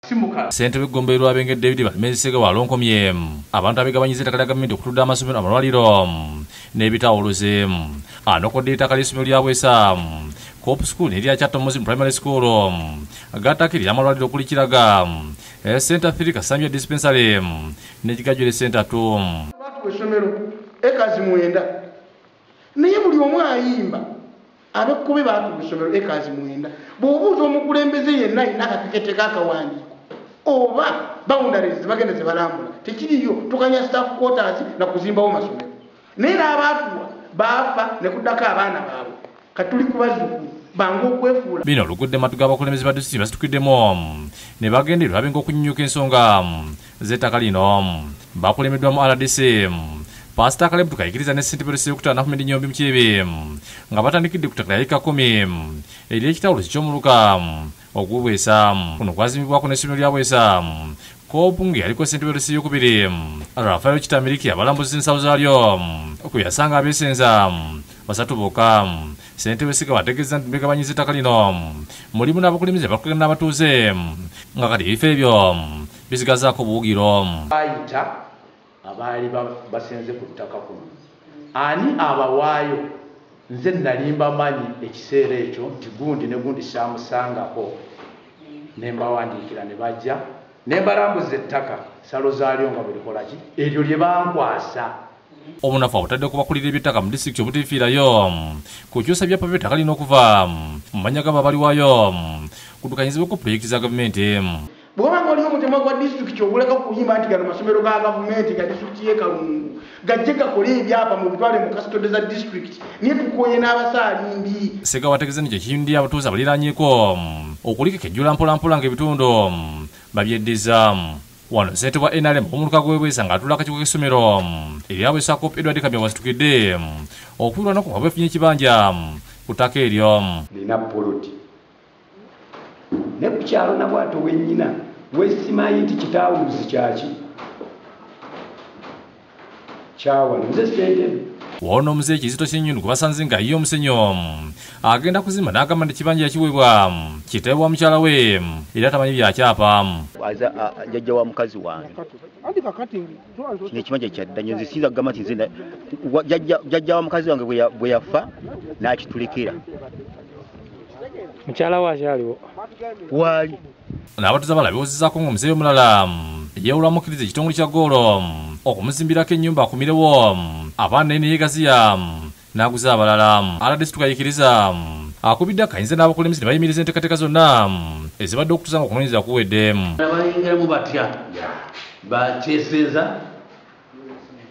Ssentebe w'eggombolola Lwabenge David Balimezesega walonkomye abantu abeegabanyiza ettaka lya gavumenti okutudde amasomero, amalwaliro n'ebitawuluzi. Anokodde ettaka ly'essomero lya Bwesa Coop School n'erya Kyatto Muslim Primary School, gattako ery'amalwaliro okuli Kiraga Center 3, Kasambya Dispensary n'Ekigajjule Center 2. Batuwa essomero ekazi 9, naye buli omu ayimba abekkobe baatuwa essomero ekazi 9. Bw'obuuza omukulembeze yenna alina akakete k'akawandiiko oba boundaries bagenda ze balambula, tekiriyo. Tukanya staff quarters na kuzimbawo masomero, naye n'abaatuwa baafa ne kuddako abaana baabwe. Katuli ku bazzukulu bangu okwefuula. Bino olugudde matu g'abakulembeze ba disitulikiti basitukiddemu ne bagenda e Lwabenge okunnyuka ensonga z'ettaka lino. Bakulembeddwamu RDC Pasita Caleb Tukayigiriza ne ssentebe w'ekutaano Ahmed Nyombi Mukiibi, nga batandikidde ku ttaka lya yiika 10 ery'ekitawuluzi ky'omuluka ogw'Obwesa. Kuno kwazimbibwako n'essomero lya Bwesa Coop ng'eyaliko ssentebe w'eyokubiri Rafael Kitamiriki abalambuza ensawo zaalyo kwe yasanga abeesenza 3 bokka. Ssentebe Ssegawa ategeeza nti beegabanyiza ettaka lino mulimu n'abakulembeze abakulembera n'abatuuze, nga kati ebifo ebyo bisigazaako obuwugiro. Bayita abaali basenze ku ttaka kuno, ani abawaayo? Nze nali mbamanyi ekiseera ekyo nti gundi ne gundi saamusangako, ne mbawandiikira ne bajja ne mbalambuza ettaka nsalo zaalyo nga bwe likola ki, eryo lye bankwasa. Obunafu obutadde okubakulira eby'ettaka mu disitulikiti obutiifiirayo kukyusa byapa by'ettaka lino okuva mu mannya g'ababaliwayo kuddukanyizibweko pulojekiti za gavumenti. Bw'oba nga oliwo omutemwa gwa disitulikiti oguleka okuyimba nti gano masomero ga gavumenti ga disitulikiti y'e Kalungu gajje gakole ebyapa mu bitwale mu kasitode za disitulikiti, naye tukooye n'abasaalimbi. Ssegawa ategeeza nti ekiyindi abatuuze abaliraanyeeko okuliko ekejjula mpolampola ng'ebitundu babyeddiza. Wano ssentebe wa NRM omuluka gw'e Bwesa ng'atuula akakiiko k'essomero erya Bwesa Coop Edward Kamya wasitukidde okwirwanako nga bwefunye ekibanja ku ttaka eryo. Nina poloti ne ku kyalo Nabwato wennyina wesimanyi nti kitawuluzi kyaki kyawano, nze ssentebe. Wano omuzeeyi Kizito Ssennyonyi gwe basanze nga ye omusenyu agenda kuzimba n'agamba nti ekibanja yakiweebwa kitaawe wa mukyala we era tamanyi byakyapa. Jjajja wa mukazi wange kino ekibanja kyadda nnyo, nze siyinza kugamba nti nze jjajja wa mukazi wange bwe yafa n'akitulekera. Mukyala we akyaliwo? Waali. N'abatuuze abalala beewozezaako ng'omuzeeyi omulala yeewula amukkiriza ekitongole kya ggoolo okumuzimbirako ennyumba akumirewo abaana naye ne yeegaziya n'aguza abalala. RDC Tukayikiriza akubidde akayinza n'abakulembeze ne bayimiriza enteekateeka zonna ezibadde okutuusa nga okunoonyereza kuwedde. Abayingiramu batya? Bakyesenza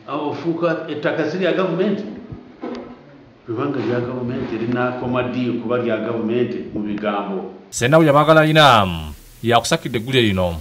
ofuuka ettaka si lya gavumenti, kubanga lya gavumenti linaakoma ddi kuba lya gavumenti mu bigambo. Ssendawo yabaagala ayina yakusakidde eggulire lino.